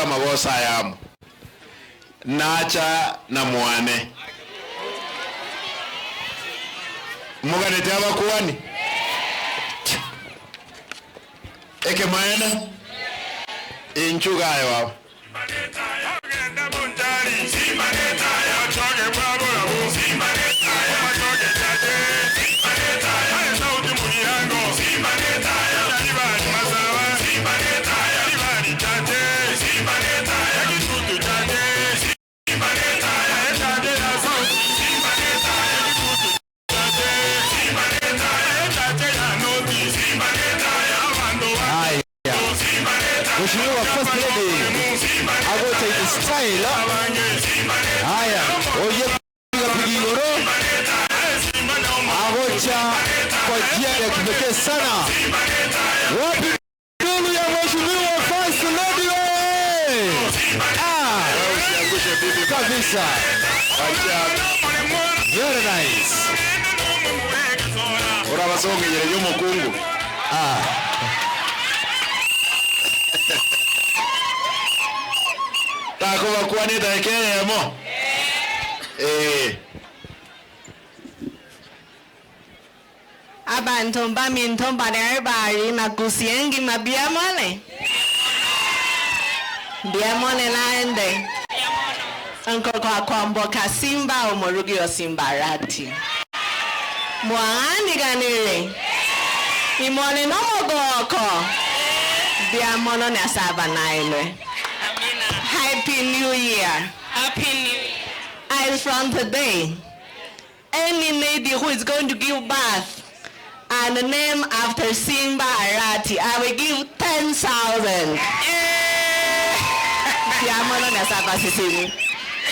amagoso aya amo, nacha na mwane. Moganeti abakuani? Ekemaene? Inchuo iga aye baba. Haya. Mheshimiwa First Lady agocha in style. Haya, oye piga pigi igoro agocha kwa njia ya kipekee sana. Wapi nduru ya Mheshimiwa First Lady wewe? Ah, Usiangushe bibi kabisa. Wacha. Very nice. Orabasongeyereria omokungu. Ah. Takobakwania edageka eyemo. Ee. Abanto mbaminto mbare bari na Gusii engima mbuya more? Mbuya more naende? Nkorokwa Kwamboka Simba omorugi o Simbarati. Mwaganiganire? Imore nomogoko? Mbuya mono Nyasaye abanainwe. Happy New Year. Happy New Year. As from today, any lady who is going to give birth and name after Simba Arati, I will give 10,000. Mbuya mono Nyasaye abasesenie.